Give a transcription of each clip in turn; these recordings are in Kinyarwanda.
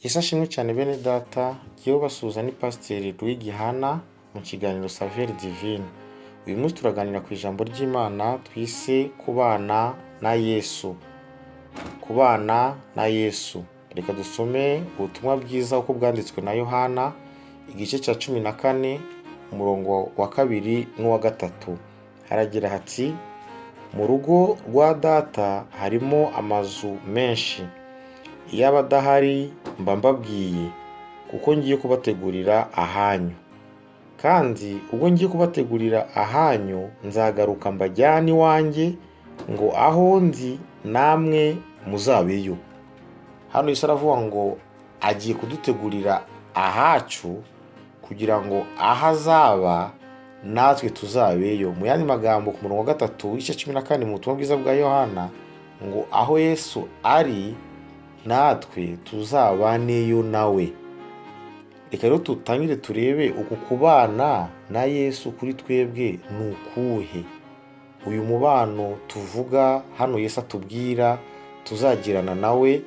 Yesu ashimwe cyane bene data, jyewe ubasuhuza ni Pasiteri Louis Gihana mu kiganiro Saveur Divine. Uyu munsi turaganira ku ijambo ry'Imana twise kubana na Yesu. Kubana na Yesu. Reka dusome ubutumwa bwiza uko bwanditswe na Yohana, igice cya 14, umurongo wa 2 n'uwa 3. Haragira hati: mu rugo rwa data harimo amazu menshi, iyaba adahari mba mbabwiye, kuko ngiye kubategurira ahanyu. Kandi ubwo ngiye kubategurira ahanyu, nzagaruka mbajyane iwanjye, ngo aho ndi namwe muzabeyo. Hano Yesu aravuga ngo agiye kudutegurira ahacu kugira ngo aho azaba natwe tuzabeyo. Mu yandi magambo, ku murongo wa 3 w'igice 14 mu butumwa bwiza bwa Yohana, ngo aho Yesu ari natwe tuzabaneyo nawe. Reka rero tutangire turebe uku kubana na Yesu kuri twebwe ni ukuhe. Uyu mubano tuvuga hano Yesu atubwira tuzagirana nawe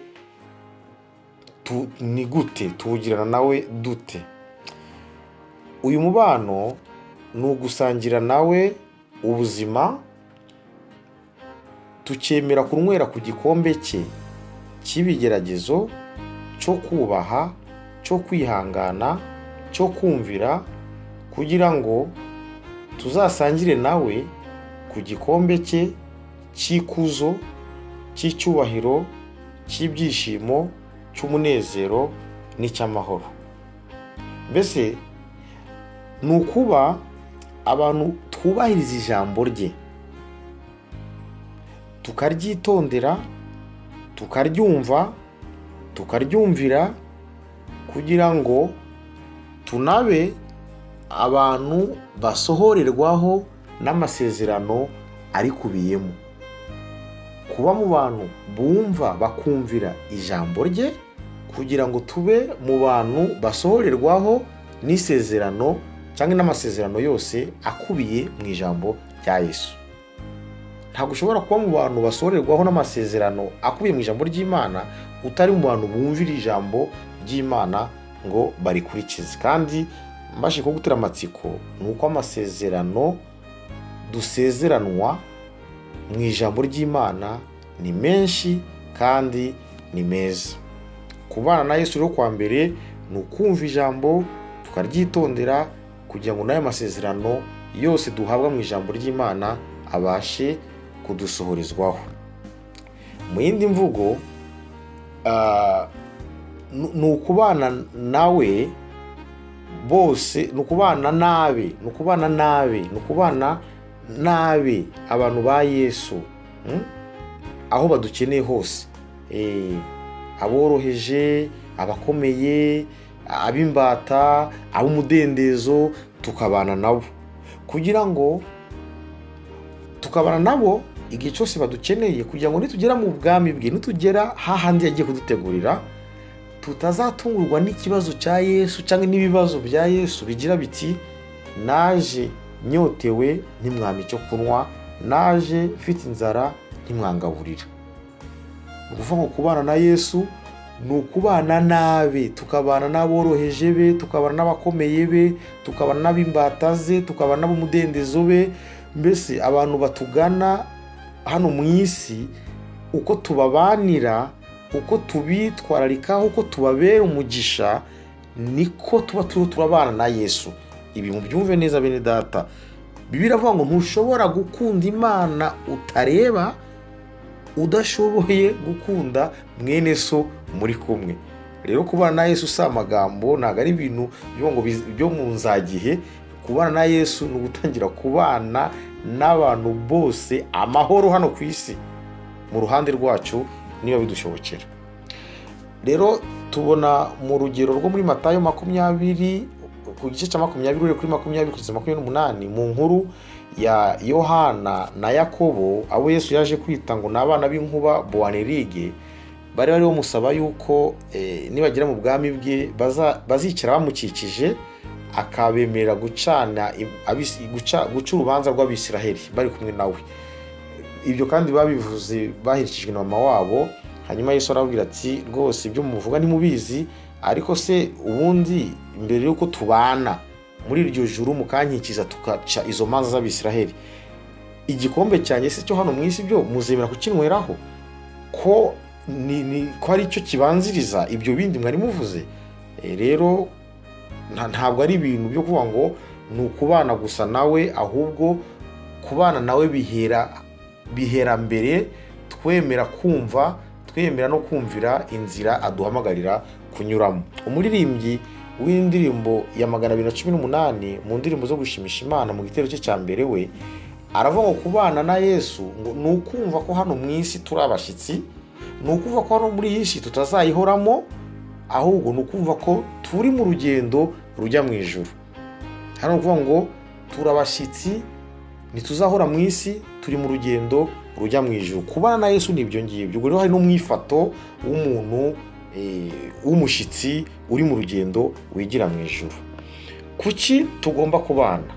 ni gute? Tuwugirana nawe dute? Uyu mubano ni ugusangira nawe ubuzima, tukemera kunywera ku gikombe cye cy'ibigeragezo, cyo kubaha, cyo kwihangana, cyo kumvira, kugira ngo tuzasangire nawe ku gikombe cye cy'ikuzo, cy'icyubahiro, cy'ibyishimo, cy'umunezero n'icy'amahoro. Mbese ni ukuba abantu twubahiriza ijambo rye, tukaryitondera, tukaryumva, tukaryumvira, kugira ngo tunabe abantu basohorerwaho n'amasezerano arikubiyemo. Kuba mu bantu bumva bakumvira ijambo rye, kugira ngo tube mu bantu basohorerwaho n'isezerano cyangwa n'amasezerano yose akubiye mu ijambo rya Yesu. Ntabwo ushobora kuba mu bantu basohorerwaho n'amasezerano akubiye mu ijambo ry'Imana utari mu bantu bumvira ijambo ry'Imana ngo barikurikize. Kandi mbashe kugutera amatsiko ni uko amasezerano dusezeranwa mu ijambo ry'Imana ni menshi kandi ni meza. Kubana na Yesu rero kwa mbere ni ukumva ijambo tukaryitondera, kugira ngo n'ayo masezerano yose duhabwa mu ijambo ry'Imana abashe kudusohorezwaho. Mu yindi mvugo, ni ukubana nawe bose, ni ukubana nabe, ni ukubana nabe, ni ukubana nabe abantu ba Yesu, aho badukeneye hose, aboroheje, abakomeye, ab'imbata, ab'umudendezo, tukabana nabo, kugira ngo tukabana nabo igihe cyose badukeneye, kugira ngo nitugera mu bwami bwe, nitugera hahandi yagiye kudutegurira, tutazatungurwa n'ikibazo cya Yesu cyangwa n'ibibazo bya Yesu bigira biti: naje nyotewe ntimwampa icyo kunywa, naje mfite inzara ntimwangaburira. Ni ukuvuga ngo kubana na Yesu ni ukubana nabe, tukabana n'aboroheje be, tukabana n'abakomeye be, tukabana n'ab'imbata ze, tukabana n'ab'umudendezo be. Mbese abantu batugana hano mu isi, uko tubabanira, uko tubitwararikaho, uko tubabera umugisha, niko tuba turiho turabana na Yesu. Ibi mubyumve neza bene data. Bibiliya iravuga ngo ntushobora gukunda Imana utareba, udashoboye gukunda mwene so muri kumwe. Rero kubana na Yesu si amagambo, ntabwo ari ibintu byo mu nzagihe. Kubana na Yesu ni ugutangira kubana n'abantu bose amahoro hano ku isi, mu ruhande rwacu niba bidushobokera. Rero tubona mu rugero rwo muri Matayo 20, ku gice cya 20 uhereye kuri 20 kugeza 28, mu nkuru ya Yohana na Yakobo, abo Yesu yaje kwita ngo ni abana b'inkuba Bowanerige, bari bariho musaba yuko nibagera mu bwami bwe bazicara bamukikije, akabemerera guca urubanza rw'Abisiraheli bari kumwe nawe. Ibyo kandi babivuze baherekejwe na mama wabo. Hanyuma Yesu arababwira ati rwose ibyo muvuga ntimubizi, ariko se ubundi mbere y'uko tubana muri iryo juru mukankikiza tugaca izo manza z'Abisiraheli, igikombe cyanjye se cyo hano mu isi byo muzemera kukinyweraho, ko ko ari cyo kibanziriza ibyo bindi mwari muvuze? Rero ntabwo ari ibintu byo kuvuga ngo ni ukubana gusa nawe, ahubwo kubana nawe bihera mbere twemera kumva, twemera no kumvira inzira aduhamagarira kunyuramo. Umuririmbyi w'indirimbo ya 218 mu ndirimbo zo gushimisha Imana mu gitero cye cya mbere, we aravuga ngo kubana na Yesu ngo ni ukumva ko hano mu isi turi abashyitsi, ni ukumva ko hano muri iyi si tutazayihoramo, ahubwo ni ukumva ko turi mu rugendo rujya mu ijuru. Hano ni ukuvuga ngo turi abashyitsi, ntituzahora mu isi, turi mu rugendo rujya mu ijuru. Kubana na Yesu ni ibyo ngibyo. Ubwo rero hari n'umwifato w'umuntu w'umushyitsi uri mu rugendo wigira mu ijuru. Kuki tugomba kubana?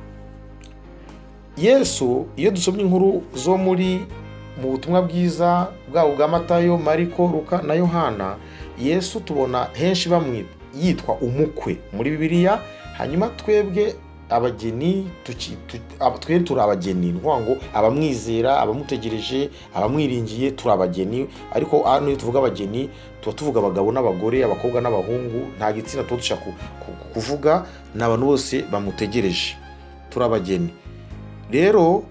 Yesu, iyo dusomye inkuru zo muri mu butumwa bwiza bwabo bwa Matayo, Mariko, Luka na Yohana, Yesu tubona henshi bamwita yitwa umukwe muri Bibiliya. Hanyuma twebwe abageni, twe turi abageni, ni ukuvuga ngo abamwizera, abamutegereje, abamwiringiye, turi abageni. Ariko hano iyo tuvuga abageni tuba tuvuga abagabo n'abagore, abakobwa n'abahungu, nta gitsina tuba dushaka kuvuga, ni abantu bose bamutegereje, turi abageni. Rero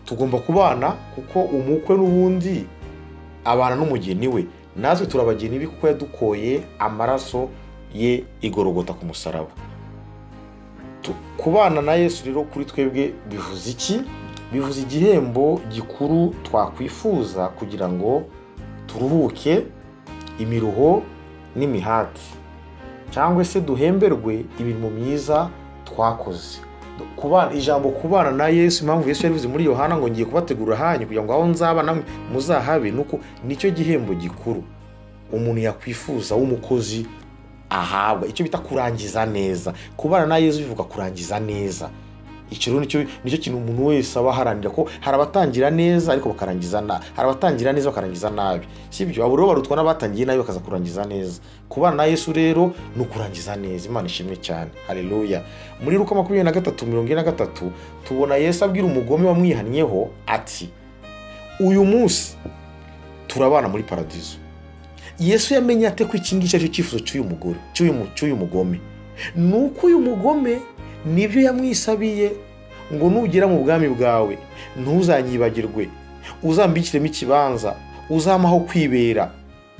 tugomba kubana kuko umukwe n'ubundi abana n'umugeni we, natwe turi abageni be kuko yadukoye amaraso ye igorogota ku musaraba. Kubana na Yesu rero kuri twebwe bivuze iki? Bivuze igihembo gikuru twakwifuza kugira ngo turuhuke imiruho n'imihati, cyangwa se duhemberwe imirimo myiza twakoze. Ijambo kubana na Yesu, impamvu Yesu yabivuze muri Yohana ngo ngiye kubategura ahanyu kugira ngo aho nzaba namwe muzahabe, nuko nicyo gihembo gikuru umuntu yakwifuza w'umukozi ahabwa, icyo bita kurangiza neza. Kubana na Yesu bivuga kurangiza neza. Icyo rero nicyo kintu umuntu wese aba aharanira, ko hari abatangira neza ariko bakarangiza nabi, hari abatangira neza bakarangiza nabi, sibyo? Abo rero barutwa n'abatangiye nabi bakaza kurangiza neza. Kubana na Yesu rero ni ukurangiza neza. Imana ishimwe cyane, haleluya. Muri Luka 23:43 tubona Yesu abwira umugome wamwihannyeho ati uyu munsi turabana muri paradizo. Yesu yamenye ate ko iki ngiki aricyo cyifuzo cy'uyu mugore, cy'uyu mugome? Ni uko uyu mugome nibyo yamwisabiye ngo nugera mu bwami bwawe ntuzanyibagirwe, uzambikiremo ikibanza, uzampaho kwibera.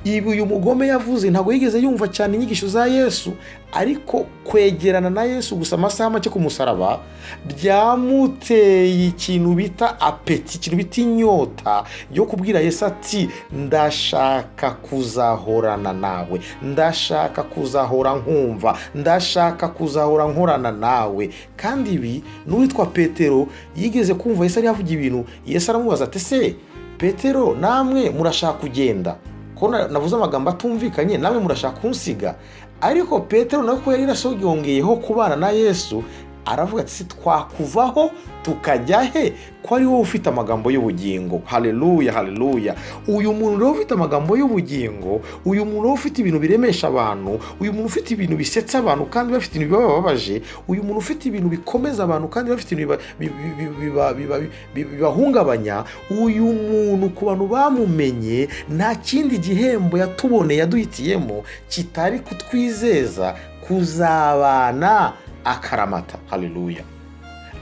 Ibi uyu mugome yavuze ntabwo yigeze yumva cyane inyigisho za Yesu, ariko kwegerana na Yesu gusa amasaha make ku musaraba byamuteye ikintu bita apeti, ikintu bita inyota yo kubwira Yesu ati ndashaka kuzahorana nawe, ndashaka kuzahora nkumva, ndashaka kuzahora nkorana nawe. Kandi ibi n'uwitwa Petero yigeze kumva Yesu ari avuga ibintu, Yesu aramubaza ati se Petero namwe murashaka kugenda? Ko navuze amagambo atumvikanye, namwe murashaka kunsiga? Ariko Petero nawe ko yari yarasogongeyeho kubana na Yesu, aravuga ati twakuvaho tukajya he ko ari wowe ufite amagambo y'ubugingo? Haleluya, haleluya. Uyu muntu rero ufite amagambo y'ubugingo, uyu muntu rero ufite ibintu biremesha abantu, uyu muntu ufite ibintu bisetsa abantu kandi bafite ibintu bibababaje, uyu muntu ufite ibintu bikomeza abantu kandi bafite ibintu bibahungabanya, uyu muntu ku bantu bamumenye nta kindi gihembo yatuboneye yaduhitiyemo kitari kutwizeza kuzabana akaramata. Haleluya.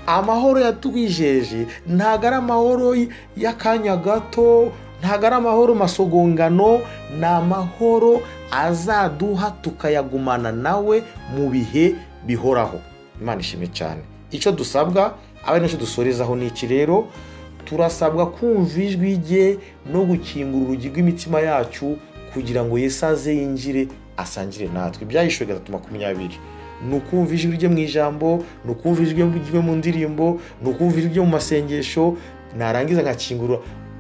Amahoro yatwijeje ntago ari amahoro y'akanya gato, ntago ari amahoro masogongano, ni amahoro azaduha tukayagumana nawe mu bihe bihoraho. Imana ishimwe cyane. Icyo dusabwa abe nacyo dusorezaho ni iki rero? Turasabwa kumva ijwi rye no gukingura urugi rw'imitima yacu kugira ngo Yesu aze yinjire asangire natwe. Ibyahishuwe 3:20. Ni ukumva ijwi rye mu ijambo, ni ukumva ijwi rye mu ndirimbo, ni ukumva ijwi rye mu masengesho, narangiza nkakingura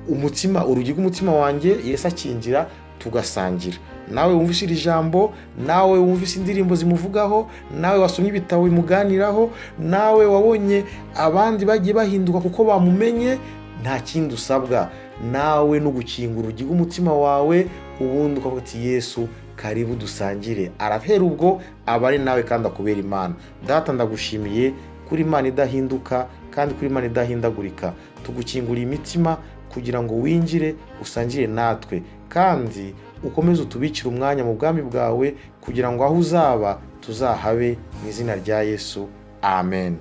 umutima, urugi rw'umutima wanjye, Yesu akinjira tugasangira. Nawe wumvise iri jambo, nawe wumvise indirimbo zimuvugaho, nawe wasomye ibitabo bimuganiraho, nawe wabonye abandi bagiye bahinduka kuko bamumenye, Nta kindi usabwa nawe no gukingura urugi rw'umutima wawe, ubundi ukavuga ati: "Yesu, karibu dusangire." Arahera ubwo aba ari nawe kandi akubera Imana. Data, ndagushimiye kuri Imana idahinduka kandi kuri Imana idahindagurika. Tugukinguriye imitima kugira ngo winjire usangire natwe, kandi ukomeze utubikire umwanya mu bwami bwawe, kugira ngo aho uzaba tuzahabe. Mu izina rya Yesu, amen.